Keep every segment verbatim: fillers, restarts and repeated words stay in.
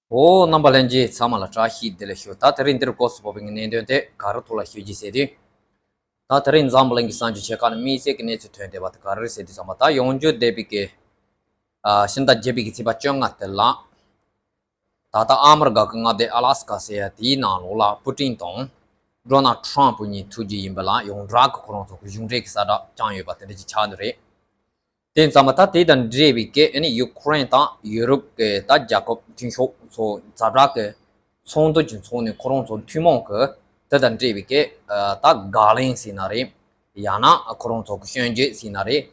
འོ། རྣམ་པ་ལྷན་རྒྱས་ཚང་མ་ལ་བཀྲ་ཤིས་བདེ་ལེགས་ཞུ། ད་དེ་རིང་འདིར་སྐོར་སུ་བབས་པའི་གནད་དོན་དེ་ག་རེ་ཐོག་ལ་ཞུ་རྒྱུ་ཟེར་དུས། ད་དེ་རིང་འཛམ་བུ་གླིང་གི་གསར་འགྱུར་ཆེ་ཁག་ནས་དམིགས་བསལ་གྱི་གནས་ཚུལ་ཐོན་བསྡད་པ་དེ་ག་རེ་རེད་ཟེར་དུས་ཙམ་པ། ད་ཡོང་རྒྱུ་བསྡད་པའི་གི་ཨ་ཕྱི་ཟླ་བརྒྱད་པའི་གི་ཚེས་པ་བཅོ་ལྔ་དེ་ལ། ད་ལྟ་ཨ་མི་རི་ཀ་གི་མངའ་སྡེ་ཨ་ལ་སི་ཀ་ཟེར་ཡ་དེའི་ནང་ལོགས་ལ་པུ་ཏིན་དང་ཌོ་ནལ་ཊམ་ཕུ་གཉིས་ཐུག་རྒྱུ་ཡིན་པ་ལ་ཡོངས་གྲགས་ཀྱི་ཁོ་རང་ཚོ་གི་གཞུང་འབྲེལ་གྱི་གསལ་བསྒྲགས་བསྐྱངས་ཡོད་པ་དེ་འདྲ་ཅིག་ཆགས་འདུག་རེད། དེ་ཙམ་པ་ད་དེ་དང་འབྲེལ་བའི་གི་ཨ་ནི་ཡུ་ཀེ་རེན་དང་ཡུ་རོབ་ཀྱི་ད་རྒྱལ་ཁབ་མཐུན་ཕྱོགས་ཚོ་ཛ་དྲག་གི་ཚོགས་འདུ་ཅིག་འཚོགས་ནས་ཁོ་རང་ཚོ་ཐུན་མོང་གི་དེ་དང་འབྲེལ་བའི་གི་ཨ་ད་དགག་ལན་ཟེར་ན་རེད། ཡང་ན་ཁོ་རང་ཚོ་གི་སྐྱོན་བརྗོད་ཟེར་ན་རེད།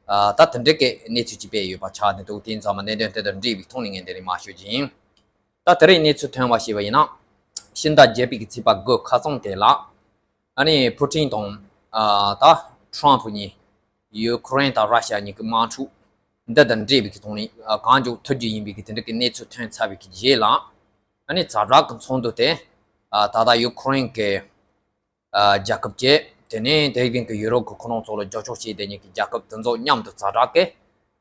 ཨ་ད་དེ་འདྲ་གི་གནས་ཚུལ་ཅིག་སྤེལ་ཡོད་པ་ཆགས་ནས་འདུག་དེ་ཙམ་པ་གནད་དོན་དེ་དང་འབྲེལ་བའི་ཐོག་ནས་ངས་འདི་རིང་མར་ཞུ་རྒྱུ་ཡིན། ད་དེ་རིང་གནས་ཚུལ་ཐོན་པ་ཞེས་པ་ཡིན་ན། ཕྱི་ཟླ་བརྒྱད་པའི་གི་ཚེས་པ་དགུ་ཁ་སང་དེ་ལ། ཨ་ནི་ཕུ་ཏིན་དང་ཨ་ད་ཊམ་ཕུ་གཉིས་ཡུ་ཀེ་རེན་དང་ར་ཤི་ཡ་གཉིས་ཀྱི་དམག་འཁྲུག་འདི་དང་འབྲེལ་བའི་གི་ཐོག་ནས་ཨ་གང་མགྱོགས་ཐུག་རྒྱུ་ཡིན་པའི་གི་དེ་འདྲ་གི་གནས་ཚུལ་ཐོན་ཚར་བའི་གི་རྗེས་ལ། ཨ་ནི་ཛ་དྲག་གི་ཚོགས་འདུ་དེ་ཨ་ད་ལྟ་ཡུ་ཀེ་རེན་གི་ཨ་རྒྱལ་ཁབ་བཅས། དེ་ནས་དེ་བཞིན་གྱི་ཡུ་རོབ་ཀྱི་ཁོ་རང་ཚོ་ལ་རྒྱབ་སྐྱོར་བྱས་བསྡད་མཁན་གྱི་རྒྱལ་ཁབ་དེ་ཚོ་མཉམ་དུ་ཛ་དྲག་གི་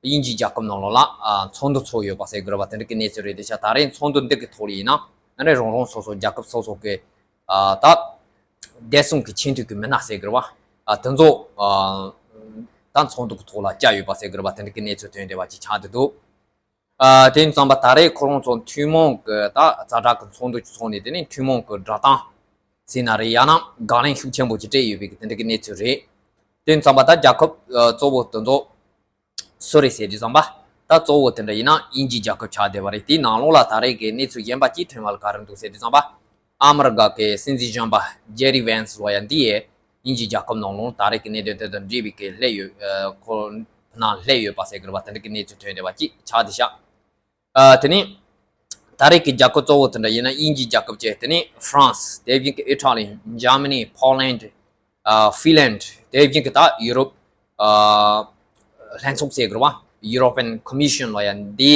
དབྱིན་ཇིའི་རྒྱལ་ཁབ་ནང་ལོགས་ལ་ཨ་ཚོགས་འདུ་ཚོགས་ཡོད་པ་ཟེར་དགོས་རེད་པ། དེ་འདྲ་གི་གནས་ཚུལ་རེད། དེ་ཆ་ད་རེས་ཚོགས་འདུ་འདི་གི་ཐོག་ལ་ཡིན་ན་ཨ་ནི་རང་རང་སོ་སོ་རྒྱལ་ཁབ་སོ་སོ་གི་ཨ་ད་བདེ་སྲུང་གི་ཆེས་མཐོའི་གི་མི་སྣ་ཟེར་དགོས་རེད་པ། ཨ་དེ་ཚོ་ཨ་ད་ཚོགས་འདུ་གི་ཐོག་ལ་བཅར་ཡོད་པ་ཟེར་དགོས་རེད་པ། དེ་འདྲ་གི་གནས་ཚུལ་ཐོན་བསྡད་པ་ཅིག་ཆགས་བསྡད་འདུག་ཨ་དེ་ཙམ་པ་ད་རེས་ཁོ་རང་ཚོ་ཐུན་མོང་གི་ད་ཛ་དྲག་གི་ཚོགས་འདུ་ཚོགས་ནས། དེ་ནས་ཐུན་མོང་གི་བསྒྲགས་གཏམ་ཟེར་ན་རེད། ཡང་ན་དགག་ལན་ཤུགས་ཆེན་པོ་ཅིག་སྤྲད་ཡོད་པའི་གི་དེ་འདྲ་གི་གནས་ཚུལ་རེད། དེ་ཙམ་པ་ད་རྒྱལ་ཁབ་ཨ་གཙོ་བོ་དེ་ཚོ་སུ་རེད་ཟེར་དུས་ཙམ་པ། ད་གཙོ་བོ་དེ་འདྲ་ཡིན་ན་དབྱིན་ཇིའི་རྒྱལ་ཁབ་ཆགས་བསྡད་པ་རེད། དེའི་ནང་ལོགས་ལ་ད་རེས་ཀྱི་གནས་ཚུལ་གཞན་པ་ཅིག་ཐོན་པ་ལ་ག་རེ་འདུག་ཟེར་དུས་ཙམ་པ། ཨ་མི་རི་ཀ་གི་སྲིད་འཛིན་གཞོན་པ་ཇེ་ཌི་ཝན་སི་ལབ་ཡ་འདི་ཡིས་དབྱིན་ཇིའི་རྒྱལ་ཁབ་ནང་ལོགས་ད་རེས་ཀྱི་གནད་དོན་དེ་དང་འབྲེལ་བའི་གི་སླེབས་ཡོད། ཨ་ཁོ་ནང་སླེབས་ཡོད་པ་ཟེར་དགོས་རེད་པ། དེ་འདྲ་གི་གནས་ཚུལ་ཐོན་བསྡད་པ་ཅིག་ཆགས་བསྡད་ཤག་ཨ་དེ་ནས་ད་རེས་ཀྱི་རྒྱལ་ཁབ་གཙོ་བོ་དེ་འདྲ་ཡིན་ན་དབྱིན་ཇིའི་རྒྱལ་ཁབ་བཅས། དེ་ནས་ཧྥ་རན་སི། དེ་བཞིན་གྱི་ཨི་ཊ་ལི། འཇར་མ་ནི། ཕོ་ལན། ཨ་ཧྥི་ལན། དེ་བཞིན་གྱི་ད་ཡུ་རོབ་ཨ་ལྷན་ཚོགས་ཟེར་དགོས་རེད་པ། European Commission ལབ་ཡ་འདི་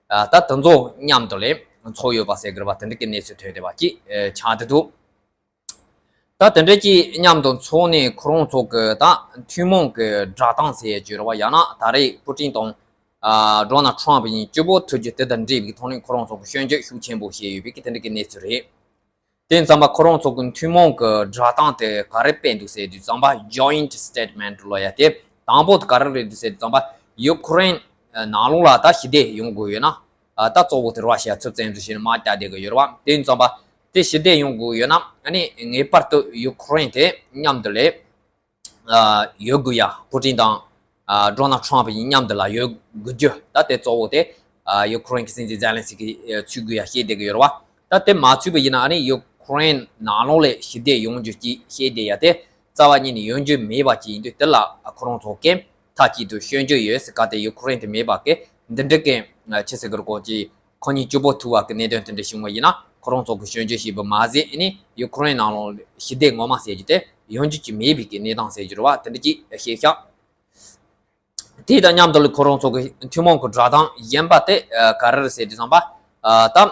ཨ་ད་དེ་ཚོ་མཉམ་དུ་ལས་ཚོགས་ཡོད་པ་ཟེར་དགོས་རེད་པ། དེ་འདྲ་གི་གནས་ཚུལ་ཐོན་བསྡད་པ་ཅིག་ཨ་ཆགས་བསྡད་འདུག་ད་དེ་འདྲ་ཅིག་མཉམ་དུ་འཚོགས་ནས་ཁོ་རང་ཚོ་གི་ད་ཐུན་མོང་གི་བསྒྲགས་གཏམ་ཟེར་ཡ་ཅིག་ཡོད་རེད་པ། ཡང་ན་ད་རེས་པུ་ཏིན་དང་ཨ་ཌོ་ནལ་ཊམ་ཕུ་གཉིས་གཅིག་པོ་ཐུག་རྒྱུ་དེ་དང་འབྲེལ་བའི་ཐོག་ནས་ཁོ་རང་ཚོ་གི་སྐྱོན་བརྗོད་ཤུགས་ཆེན་པོ་བྱས་ཡོད་པའི་གི་དེ་འདྲ་གི་གནས་ཚུལ་རེད། དེ་ཙམ་པ་ཁོ་རང་ཚོ་གི་ཐུན་མོང་གི་བསྒྲགས་གཏམ་དེ་ག་རེ་སྤེལ་འདུག་ཟེར་དུས་ཙམ་པ། Joint Statement ལབ་ཡ་དེ་དང་པོ་དེ་ག་རེ་རེད་འདུག་ཟེར་དུས་ཙམ་པ། ཡུ་ཀེ་རེན་ནང་ལོགས་ལ་ད་ཞི་བདེ་ཡོང་དགོས་ཡོད་ན། ཨ་ད་གཙོ་བོ་དེ་ར་ཤི་ཡ་ཚུར་བཙན་འཛུལ་བྱས་ནས་དམག་རྒྱག་བསྡད་གི་ཡོད་རེད་པ། དེ་ཙམ་པ་དེ་ཞི་བདེ་ཡོང་དགོས་ཡོད་ན། ཨ་ནི་ངེས་པར་དུ་ཡུ་ཀེ་རེན་དེ་མཉམ་དུ་ལས་ཨ་ཡོད་དགོས་ཡ། པུ་ཏིན་དང་ཨ་ཌོ་ནལ་ཊམ་ཕུ་གཉིས་མཉམ་དུ་ལ་ཡོད་དགོས་རྒྱུ་ད་དེ་གཙོ་བོ་དེ་ཨ་ཡུ་ཀེ་རེན་གྱི་སྲིད་འཛིན་ཛེ་ལན་སི་ཀི་ཚུད་དགོས་ཡ་བཤད་བསྡད་གི་ཡོད་རེད་པ། ད་དེ་མ་ཚུད་པ་ཡིན་ན། ཨ་ནི་ཡུ་ཀེ་རེན་ནང་ལོགས་ལས་ཞི་བདེ་ཡོང་རྒྱུ་ཅིག་བཤད་བསྡད་ཡ་དེ་རྩ་བ་ཉིད་ནས་ཡོང་རྒྱུ་མེད་པ་ཅིག་ཡིན་དུས། དེ་ལ་ཁོ་རང་ཚོ་གིས་མཐའ་གཅིག་ཏུ་སྐྱོན་བརྗོད་ཡོད་ཟེར་ག་དེ་ཡུ་ཀེ་རེན་དེ་མེད་པ་གི་འདི་འདྲ་གི་ཆི་ཟེར་གི་རེད་གོ་ཅིག་ཁོ་གཉིས་གཅིག་པོ་ཐུག་པ་གི་གནད་དོན་དེ་འདྲ་བྱུང་བ་ཡིན་ན། ཁོ་རང་ཚོ་གི་སྐྱོན་བརྗོད་བྱས་པ་མ་ཟད། ཨ་ནི་ཡུ་ཀེ་རེན་ནང་ལོགས་ཞི་བདེ་ངོ་མ་ཟེར་རྒྱུ་དེ་ཡོང་རྒྱུ་ཅིག་མེད་པའི་གི་གནས་སྟངས་ཟེར་རྒྱུ་རེད་པ། དེ་འདྲ་ཅིག་བཤད་ཤག་དེ་དང་མཉམ་དུ་ལ་ཁོ་རང་ཚོ་གི་ཐུན་མོང་གི་བསྒྲགས་གཏམ་གཞན་པ་དེ་ཨ་ག་རེ་རེད་ཟེར་དུས་ཙམ་པ། ཨ་ད་ཨ་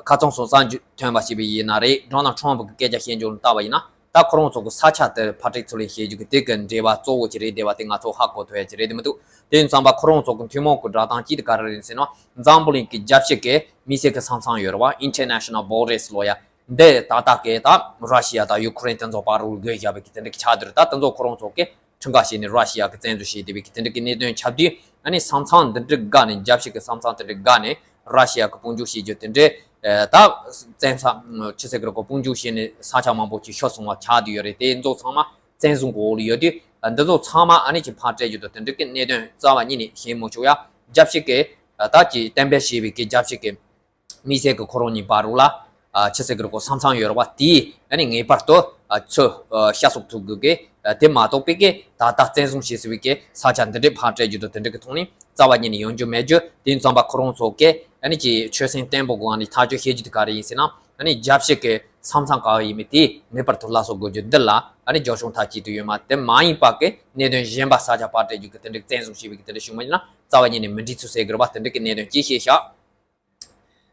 ཁ་སང་སོང་གསར་འགྱུར་ཐོན་པ་ཞིག་ཡིན་ན་རེད། ཌོ་ནལ་ཊམ་ཕུ་གི་སྐད་ཆ་བཤད་རྒྱུ་ལ་བལྟས་པ་ཡིན་ན། ད་ཁོ་རང་ཚོ་གི་ས་ཆ་དེར་ཕར་སྤྲད་ཚུར་ལེན་བྱེད་རྒྱུ་གི་དེ་གི་འབྲེལ་བ་གཙོ་བོ་ཅིག་རེད་བསྡད་པ་དེ་ང་ཚོ་ཧ་གོ་ཐུབ་ཡ་ཅིག་རེད་དེ་མི་འདུག་དེ་ཡིན་ཙམ་པ་ཁོ་རང་ཚོ་གི་ཐུན་མོང་གི་བསྒྲགས་གཏམ་གཅིག་དེ་ག་རེ་རེད་ཟེར་ན། འཛམ་བུ་གླིང་གི་རྒྱལ་སྤྱི་གི་དམིགས་བསལ་གི་ས་མཚམས་ཡོད་རེད་པ། International Borders ལབ་ཡ་འདི་ཏག་ཏག་གི་ད་ར་ཤི་ཡ་དང་ཡུ་ཀེ་རེན་དེ་ཚོ་བར་རུ་བགོས་བཞག་པའི་གི་དེ་འདྲ་གི་ཆགས་བསྡད་རེད། ད་དེ་ཚོ་ཁོ་རང་ཚོ་གི་ཁྲིམས་ཁང་ཞིག་ནས་ར་ཤི་ཡ་གི་བཙན་འཛུལ་བྱས་བསྡད་པའི་གི་དེ་འདྲ་གི་གནད་དོན་ཁྱབ་དུས། ཨ་ནི་ས་མཚམས་འདི་འདྲ་བརྒལ་ནས། རྒྱལ་སྤྱི་གི་ས་མཚམས་འདི་འདྲ་བརྒལ་ནས་ར་ཤི་ཡ་གི་དཔུང་འཇུག་བྱེད་རྒྱུ་དེ་འདྲ། ཨ་ད་བཙན་ས་ཆི་ཟེར་གི་རེད་གོ་དཔུང་འཇུག་བྱས་ནས་ས་ཆ་མང་པོ་ཅིག་ཤོར་སོང་བ་ཆགས་བསྡད་ཡོད་རེད། དེ་ཚོ་ཚང་མ་བཙན་བཟུང་གི་འོག་ལ་ཡོད་དུས། ཨ་འདི་ཚོ་ཚང་མ་ཨ་ནི་ཅིག་ཕར་སྤྲད་རྒྱུ་དང་དེ་འདྲ་གི་གནད་དོན་རྩ་བ་ཉིད་ནས་བྱེད་མི་ཆོག་ཡ། རྒྱལ་སྤྱི་གི་ཨ་ད་ཅིག་གཏན་འབེབས་བྱས་པའི་གི་རྒྱལ་སྤྱི་གི་དམིགས་བསལ་གྱི་ཁོ་རང་གཉིས་བར་རུ་ལ། ཨ་ཆི་ཟེར་གི་རེད་གོ་ས་མཚམས་ཡོད་རེད་པ། དེ་ཨ་ནི་ངེས་པར་དུ་ཨ་ཚུར་ཨ་ཤར་སོང་ཐུབ་དགོས་གི། ཨ་དེ་མ་གཏོགས་པའི་གི་ད་ལྟ་བཙན་བཟུང་བྱས་ཟིན་པའི་གི་ས་ཆ་འདི་འདྲའི་ཕར་སྤྲད་རྒྱུ་དང་དེ་འདྲ་གི་ཐོག་ནས་རྩ་བ་ཉིད་ནས་ཡོང་རྒྱུ་མེད་རྒྱུ། དེ་ཙམ་པ་ཁོ་རང་ཚོ་གི་ཨ་ནི་ཅིག་ཆོད་སེམས་བརྟན་པོ་སྒང་ནས་ཐག་གཅོད་བྱེད་རྒྱུ་དེ་ག་རེ་ཡིན་ཟེར་ན། ཨ་ནི་རྒྱལ་སྤྱི་གི་ས་མཚམས་ག་བ་ཡིན་མིན་དེ་ངེས་པར་དུ་སླར་གསོ་དགོས་རྒྱུ་འདི་ལ་ཨ་ནི་རྒྱབ་སྐྱོར་མཐའ་གཅིག་ཏུ་ཡོད་མ། དེ་མ་ཡིན་པ་གི་གནད་དོན་གཞན་པ་ས་ཆ་ཕར་སྤྲད་རྒྱུ་གི་དེ་འདྲའི་བཙན་བཟུང་བྱས་པའི་གི་དེ་འདྲ་བྱུང་བ་ཡིན་ན། རྩ་བ་ཉིད་ནས་མི་འགྲིག་ཚུལ་ཟེར་གི་རེད་པ། དེ་འདྲ་གི་གནད་དོན་ཅིག་བཤད་ཤག་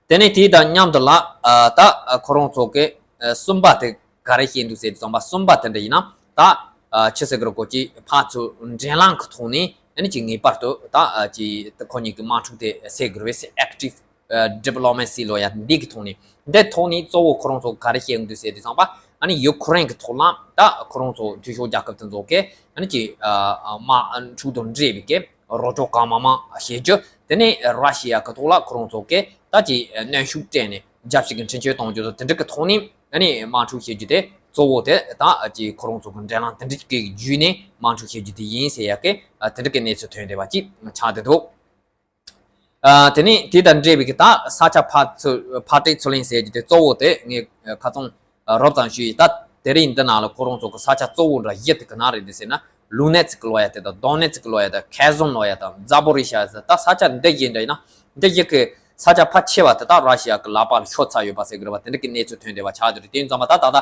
དེ་ནས་དེ་དང་མཉམ་དུ་ལ་ཨ་ད་ཨ་ཁོ་རང་ཚོ་གི་ཨ་གསུམ་པ་དེ་ག་རེ་བཤད་འདུག་ཟེར་དུས་ཙམ་པ། གསུམ་པ་དེ་འདྲ་ཡིན་ན་ད་ཨ་ཆི་ཟེར་གི་རེད་གོ་ཅིག་ཕར་ཚུར་འགྲན་ལམ་གི་ཐོག་ནས་ཨ་ནི་ཅིག་ངེས་པར་དུ་ད་ཨ་ཅིག་ཁོ་གཉིས་ཀྱི་དམག་འཁྲུག་དེ་སེལ་དགོས་རེད་ཟེར། Active ཌི་པི་ལོ་མེ་སི་ལོ་ཡ་འདི་གི་ཐོག་ནས། འདི་ཐོག་ནས་གཙོ་བོ་ཁོ་རང་ཚོ་ག་རེ་བཤད་ཀྱི་འདུག་ཟེར་དུས་ཙམ་པ། ཨ་ནི་ཡུ་ཁུ་རེན་གི་ཐོག་ལ་ད་ཁོ་རང་ཚོ་འཐུས་ཤོར་རྒྱལ་ཁབ་དེ་ཚོ་གི་ཨ་ནི་ཅིག་དམག་འཁྲུག་དང་འབྲེལ་བའི་གི་རོགས་སྐྱོར་གང་མང་མང་བྱེད་རྒྱུ། དེ་ནས་ར་ཤི་ཡ་གི་ཐོག་ལ་ཁོ་རང་ཚོ་གི་ད་ཅིག་གནོན་ཤུགས་སྤྲད་ནས་རྒྱབ་བཤིག་གི་འཕྲིན་བཅོལ་གཏོང་རྒྱུ་དང་། དེ་འདྲ་གི་ཐོག་ནས་ཨ་ནི་དམག་འཁྲུག་བྱེད་རྒྱུ་དེ་གཙོ་བོ་དེ་ད་ཅིག་ཁོ་རང་ཚོ་གི་འབྲེལ་ལམ་དེ་འདྲ་གི་བརྒྱུད་ནས་དམག་འཁྲུག་བྱེད་རྒྱུ་དེ་ཡིན་ཟེར་ཡ་གི་དེ་འདྲ་གི་གནས་ཚུལ་ཐོན་བསྡད་པ་ཅིག་ཆགས་བསྡད་འདུག་ཨ། དེ་ནས་དེ་དང་འབྲེལ་བའི་གི་ད་ས་ཆ་ཕར་ཚུར་ཕར་སྤྲད་ཚུར་ལེན་ཟེར་རྒྱུ་དེ་གཙོ་བོ་དེ་ངས་ཁ་ཚོན་རོབ་ཙམ་ཞུས་ཡིན། ད་དེ་རིང་འདི་ནང་ལ་ཁོ་རང་ཚོ་གི་ས་ཆ་གཙོ་བོ་འདྲ་བཞི་དེ་ག་ན་རེད་འདུག་ཟེར་ན། ལུ་ནེ་ཚིག་གི་ལོ་ཡ་དེ་དང་། དོན་ནེ་ཚིག་གི་ལོ་ཡ་དང་། ཁེ་ཟོན་ལོ་ཡ་དང་། ཛ་པོ་རི་ཤ་ཟེར། ད་ས་ཆ་འདི་བཞི་འདྲ་ཡིན་ན། འདི་བཞི་གི་ས་ཆ་ཕལ་ཆེ་བ་དེ་ད་ར་ཤི་ཡ་གི་ལག་པ་ལ་ཤོར་ཚར་ཡོད་པ་ཟེར་གི་རེད་པ། དེ་འདྲ་གི་གནས་ཚུལ་ཐོན་བསྡད་པ་ཆགས་བསྡད་རེད། དེ་ཡིན་ཙང་མ་ད་ད་ལྟ་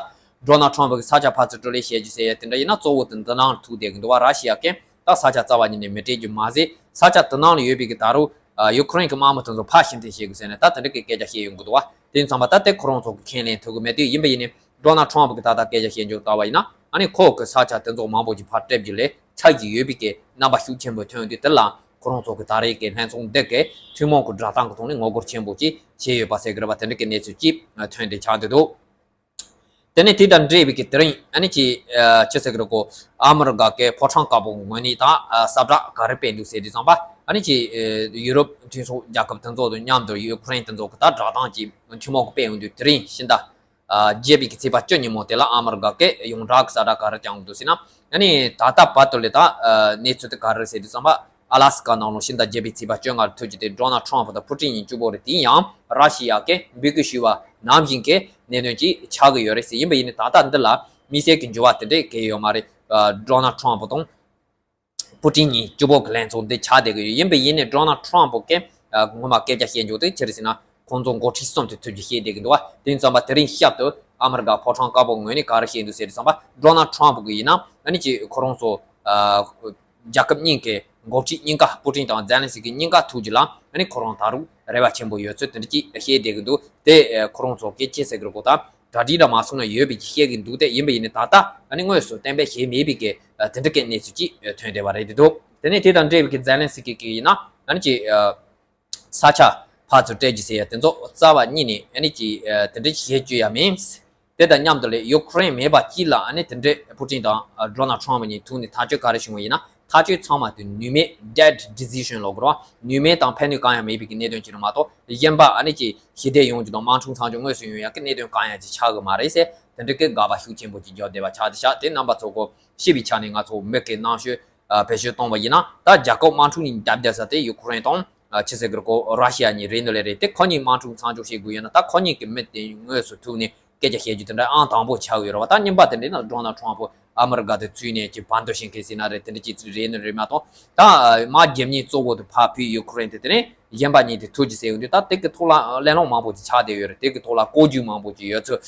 ཌོ་ནལ་ཊམ་ཕ་གི་ས་ཆ་ཕར་ཚུར་བསྐྲུན་ལེན་བྱེད་རྒྱུ་ཟེར་ཡ་དེ་འདྲ་ཡིན་ན་གཙོ་བོ་དེ་འདི་ནང་ལ་ཐུག་བསྡད་གི་འདུག་པ། ར་ཤི་ཡ་གིས་ད་ས་ཆ་རྩ་བ་ཉིད་ནས་མི་སྤྲད་རྒྱུ་མ་ཟད། ས་ཆ་དེ་ནང་ལ་ཡོད་པའི་གི་ད་རུང་ཡུ་ཁུ་རེན་གི་དམག་མི་དེ་ཚོ་ཕར་ཕྱིར་འཐེན་བྱེད་དགོས་ཟེར་ནས་ད་དེ་འདྲ་གི་སྐད་ཆ་བཤད་ཡོང་གི་འདུག་པ། དེ་ཡིན་ཙང་མ་ད་དེ་ཁོ་རང་ཚོ་གི་ཁས་ལེན་ཐུབ་གི་མེད་དུས། ཡིན་པ་ཡིན་ནའི་ཌོ་ནལ་ཊམ་ཕ་གི་ད་ལྟ་སྐད་ཆ་བཤད་འཇོག་ལྟ་བ་ཡིན་ན། ཨ་ནི་ཁོ་གི་ས་ཆ་དེ་ཚོ་མང་པོ་ཞིག་ཕར་སྤྲད་རྒྱུ་ལས་ཆགས་ཀྱི་ཡོད་པའི་གི་རྣམ་པ་ཤུགས་ཆེན་པོ་ཐོན་དུས། དེ་ལ་ཁོ་རང་ཚོ་གི་ད་རེས་ཀྱི་ལྷན་ཚོགས་འདི་གི་ཐུན་མོང་གི་བསྒྲགས་གཏམ་གི་ཐོག་ནས་ངོ་རྒོལ་ཆེན་པོ་ཅིག་བྱས་ཡོད་པ་ཟེར་གི་རེད་པ། དེ་འདྲ་གི་གནས་ཚུལ་ཅིག་ཐོན་ཏེ་ཆགས་བསྡད་འདུག་དེ་ནས་དེ་དང་འབྲེལ་བའི་གི་དེ་རིང་ཨ་ནི་ཅིག་ཨ། ཅི་ཟེར་གི་རེད་གོ། ཨ་མི་རི་ཀ་གི་ཕོ་བྲང་དཀར་པོ་ངོས་ནས་ད་ཨ། ཟབ་སྒྲ་ག་རེ་སྤེལ་འདུག་ཟེར་དུས་ཙམ་པ། ཨ་ནི་ཅིག་ཨ། ཡུ་རོབ་མཐུན་ཕྱོགས་རྒྱལ་ཁབ་དེ་ཚོ་དང་མཉམ་དུ་ཡུ་ཁུ་རེན་དེ་ཚོ་གི་ད་བསྒྲགས་གཏམ་ཅིག་ཐུན་མོང་གི་སྤེལ་ཡོང་དུས། དེ་རིང་ཕྱི་ཟླ་ཨ། བརྒྱད་པའི་གི་ཚེས་པ་བཅུ་ཉིན་མོ་དེ་ལ་ཨ་མི་རི་ཀ་གི་ཡོངས་གྲགས་གི་ཟབ་སྒྲ་ག་རེ་བསྐྱངས་འདུག་ཟེར་ན། ཨ་ནི་ད་ལྟ་བར་དུ་ལས་ད་ཨ། གནས་ཚུལ་དེ་ག་རེ་རེད་ཟེར་དུས་ཙམ་པ། ཨ་ལ་སི་ཀ་ནང་ལོགས་ཕྱི་ཟླ་བརྒྱད་པའི་ཚེས་པ་བཅོ་ལྔ་ལ་ཐུག་རྒྱུ་དེ་ཌོ་ནལ་ཊམ་ཕ་དང་ཕུ་ཊིན་གཉིས་གཅིག་པོ་རེད། དེ་ཡང་ར་ཤི་ཡ་གིས་འབོད་སྐུལ་ཞུས་པ་ནང་བཞིན་གྱི་གནད་དོན་ཅིག་ཆགས་ཀྱི་ཡོད་རེད་ཟེར། ཡིན་པ་ཡིན་ནའི་ད་ལྟ་འདི་ལ་དམིགས་བསལ་གྱི་འགྱུར་བ་དེ་འདྲས་གང་ཡང་ཡོད་མ་རེད། ཨ། ཌོ་ནལ་ཊམ་ཕ་དང་ཕུ་ཊིན་གཉིས་གཅིག་པོ་གི་ལྷན་ཚོགས་འདི་ཆགས་བསྡད་ཀྱི་ཡོད། ཡིན་པ་ཡིན་ནའི་ཌོ་ནལ་ཊམ་ཕ་གིས་ཨ། སྔོན་མ་སྐད་ཆ་བཤད་འཇོག་དེ་ཅི་རེད་ཟེར་ན། ཁོང་ཚོ་འགོ་ཁྲིད་གསུམ་དེ་ཐུག་རྒྱུ་བཤད་བསྡད་ཀྱི་འདུག་པ། དེ་ཡིན་ཙམ་པ་དེ་རིང་ཞབས་ཏུ་ཨ་མི་རི་ཀ་ཕོ་བྲང་དཀར་པོ་ངོས་ནས་ག་རེ་བཤད་འདུག་ཟེར་དུས་ཙམ་པ། ཌོ་ནལ་ཊམ་ཕ་གིས་ཡིན་ན་ཨ་ནི་ཅིག་ཁོ་རང་ཚོ་ཨ། རྒྱལ་ཁབ་གཉིས་ཀྱི་འགོ་ཁྲིད་གཉིས་ཀ། པུ་ཏིན་དང་ཛེ་ལན་སི་ཀི་གཉིས་ཀ་ཐུག་རྒྱུ་ལ་ཨ་ནི་ཁོ་རང་ད་རུང་རེ་བ་ཆེན་པོ་ཡོད་ཚུལ་དེ་འདྲ་ཅིག་བཤད་བསྡད་ཀྱི་འདུག་དེ་ཨ། ཁོ་རང་ཚོ་གིས་ཅི་ཟེར་གི་རེད་གོ། ད་གྲ་སྒྲིག་འདྲ་མ་སོང་ན་ཡོད་པའི་ཅིག་བཤད་ཀྱི་འདུག་དེ་ཡིན་པ་ཡིན་ནའི་ད་ལྟ་ཨ་ནི་དངོས་སུ་གཏན་འབེབས་བྱས་མེད་པའི་གི་ཨ། དེ་འདྲ་གི་གནས་ཚུལ་ཅིག་ཨ། ཐོན་བསྡད་པ་རེད་འདུག་དེ་ནས་དེ་དང་འབྲེལ་བའི་གི་ཛེ་ལན་སི་ཀི་གིས་ཡིན་ན་ཨ་ནི་ཅིག་ཨ། ས་ཆ་ཕར་ཚུར་སྤྲད་རྒྱུ་ཟེར་ཡ་དེ་ཚོ་རྩ་བ་ཉིད་ནས་ཨ་ནི་ཅིག་ཨ། དེ་འདྲ་བྱེད་རྒྱུ་ཡ་མིན། དེ་དང་མཉམ་དུ་ལས་ཡུ་ཁུ་རེན་མེད་པ་ཅིག་ལ་ཨ་ནི་དེ་འདྲའི་པུ་ཏིན་དང་ཨ། ཌོ་ནལ་ཊམ་ཕ་གཉིས་ཐུག་ནས་ཐག་གཅོད་ག་རེ་བྱུང་བ་ཡིན་ན། ཐག་གཅོད་ཚང་མ་དེ་ནུས་མེད། dead decision ལབ་དགོས་རེད་པ། ནུས་མེད་དང་ཕན་ནུས་གང་ཡང་མེད་པའི་གི་གནད་དོན་ཅིག་རེད་མ་གཏོགས། གཞན་པ་ཨ་ནི་ཅིག་ཞི་བདེ་ཡོང་རྒྱུ་དང་དམག་འཁྲུག་མཚམས་འཇོག་དངོས་སུ་ཡོང་ཡ་གི་གནད་དོན་གང་ཡང་ཅིག་ཆགས་ཀྱི་མ་རེད་ཟེར། དེ་འདྲ་གི་དགག་པ་ཤུགས་ཆེན་པོ་ཅིག་བརྒྱབ་བསྡད་པ་ཆགས་བསྡད་ཤག་དེ་རྣམ་པ་ཚོ་གོ་ཤེས་པའི་ཆ་ནས་ང་ཚོ་མིག་གིས་སྣང་ཆོས་ཨ། བེད་སྤྱོད་གཏོང་བ་ཡིན་ན། ད་རྒྱལ་ཁབ་དམག་འཁྲུག་གཉིས་རྒྱབ་བསྡད་ས་དེ་ཡུ་ཁུ་རེན་དང་ཨ། ཅི་ཟེར་གི་རེད་གོ། ར་ཤི་ཡ་གཉིས་རེད་འདུག་ལེ་རེད། དེ་ཁོ་གཉིས་དམག་འཁྲུག་མཚམས་འཇོག་བྱེད་དགོས་ཡོད་ན། ད་ཁོ་གཉིས་ཀྱི་མི་དེ་དངོས་སུ་ཐུག་ནས་སྐད་ཆ་བཤད་རྒྱུ་དེ་འདྲ་ཨང་དང་པོ་ཆགས་ཡོད་རེད་པ། ད་གཉིས་པ་དེ་འདྲ་ན་ཌོ་ནལ་ཊམ་ཕ་ཨ་མི་རི་ཀ་དེ་བཙུགས་ནས་ཅིག་བར་འདུམ་བྱེད་མཁན་ཟེར་ན་རེད། དེ་འདྲ་ཅིག་རེད་ནི་རེད་མ་གཏོགས། ད་དམག་རྒྱབ་གཉིས་གཙོ་བོ་དེ་ཕར་ཕུད་ཡུ་ཁུ་རེན་དེ། དེ་ནས་གཞན་པ་གཉིས་དེ་ཐུག་རྒྱུ་ཟེར་ཡོང་དུས། ད་དེ་གི་ཐོག་ལ་གླེང་སློང་མང་པོ་ཅིག་ཆགས་བསྡད་ཡོད་རེད། དེ་གི་ཐོག་ལ་ལྐོག་ཇུས་མང་པོ་ཅིག་ཡོད་ཚུལ།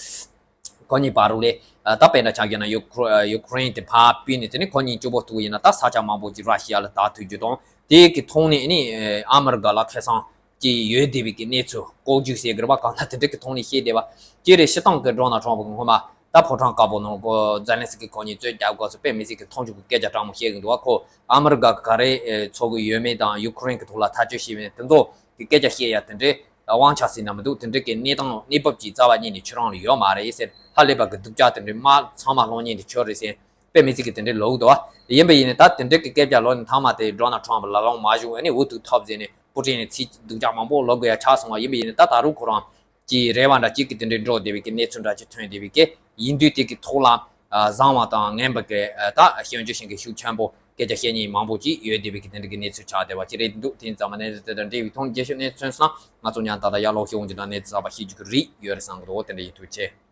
ཁོ་གཉིས་བར་ལ་ད་དཔེ་འདྲ་ཆ་བཞག་ན་ཡུ་ཁུ་ཡུ་ཁུ་རེན་དེ་ཕར་ཕུད་ནས། དེ་ནས་ཁོ་གཉིས་གཅིག་པོ་ཐུག་ཡིན་ན་ད་ས་ཆ་མང་པོ་ཅིག་ར་ཤི་ཡ་ལ་བདག་ཐུབ་རྒྱུ་དང་། དེ་གི་ཐོག་ནས་ཨ་ནི་ཨ་མི་རི་ཀ་ལ་ཁེ་བཟང་ཅིག་ཡོད་བསྡད་པའི་གི་གནས་ཚུལ། ལྐོག་ཇུས་ཟེར་གི་རེད་པ། གང་ལྟར་དེ་འདྲ་གི་ཐོག་ནས་བཤད་བསྡད་པ་ཅིག་རེད། སྤྱིར་བཏང་གི་ཌོ་ནལ་ཊམ་ཕ་གི་སྔོན་མ་ད་ཕོ་བྲང་དཀར་པོ་ནང་གོ་ཛེ་ལན་སི་ཀི་ཁོ་གཉིས་རྩོད་རྒྱག་སྐབས་སུ་དཔེ་མི་སྲིད་གི་མཐོང་ཆུང་གི་སྐད་ཆ་དྲང་མོ་བཤད་གི་འདུག་པ། ཁོ་ཨ་མི་རི་ཀ་ག་རེ་ཚོར་གི་ཡོད་མེད་དང་། ཡུ་ཁུ་རེན་གི་ཐོག་ལ་ཐག་གཅོད་བྱས་མེད་དེ་ཚོ་གི་སྐད་ཆ་བཤད་ཡ་དེ་འདྲའི་དབང་ཆ་ཟེར་ན་མི་འདུག་དེ་འདྲའི་གི་གནས་སྟངས་གནས་བབ་ཅིག་རྩ་བ་ཉིད་ནས་ཁྱོད་རང་ལ་ཡོད་མ་རེད་ཟེར། ཧ་ལས་པ་གི་སྡུག་ཅག་དེ་འདྲའི་དམག་ཚང་མ་སློང་མཁན་དེ་ཁྱོད་རེད་ཟེར། དཔེ་མི་སྲིད་གི་དེ་འདྲའི་ལབ་འདུག་པ། ཡིན་པ་ཡིན་ནའི་ད་དེ་འདྲའི་གི་སྐད་ཆ་ལབ་ནས་མཐའ་མ་དེ་ཌོ་ནལ་ཊམ་ཕ་ལ་ལོང་མ་བྱུང་། ཨ་ནི་འུ་ཐུག་ཐབས་ཟེར་ནས་པུ་ཏིན་ནས་ཚིག་སྡུག་ཅག་མང་པོ་ལབ་དགོས་ཡ་ཆགས་སོང་བ། ཡིན་པ་ཡིན་ནའི་ད་ད་རུང་ཁོ་རང་གི་རེ་བ་འདྲ་ཅིག་གི་དེ་འདྲའི་འགྲོ་བསྡད་པའི་གི་གནས་ཚུལ་འདྲ་ཅིག་ཐོན་བསྡད་པའི་གི་ཡིན་དུས། དེ་གི་ཐོག་ལ་ཨ། བཟང་བ་དང་ངན་པ་གི་ཨ། ད་སྐྱོན་བརྗོད་བྱེད་མཁན་ཤུགས་ཆེན་པོ་སྐད་ཆ་བཤད་མཁན་མང་པོ་ཅིག་ཡོད་བསྡད་པའི་གི་དེ་འདྲ་གི་གནས་ཚུལ་ཆགས་བསྡད་པ་ཅིག་རེད་འདུག་དེ་ཡིན་ཙང་མ་ནས་དེ་དང་འབྲེལ་བའི་ཐོག་ནས་རྒྱས་བཤད་གནས་ཚུལ་སོང་ན། ང་ཚོ་ཡང་ད་ལྟ་ཡར་ལོག་ཤོད་འོང་རྒྱུ་དང་གནས་ཚུལ་གསར་པ་ཤེས་རྒྱུ་གི་རེ་ཡོད་རེད་བསམ་གི་འདུག་དེ་འདྲ་ཡིན། ཐུགས་རྗེ་ཆེ།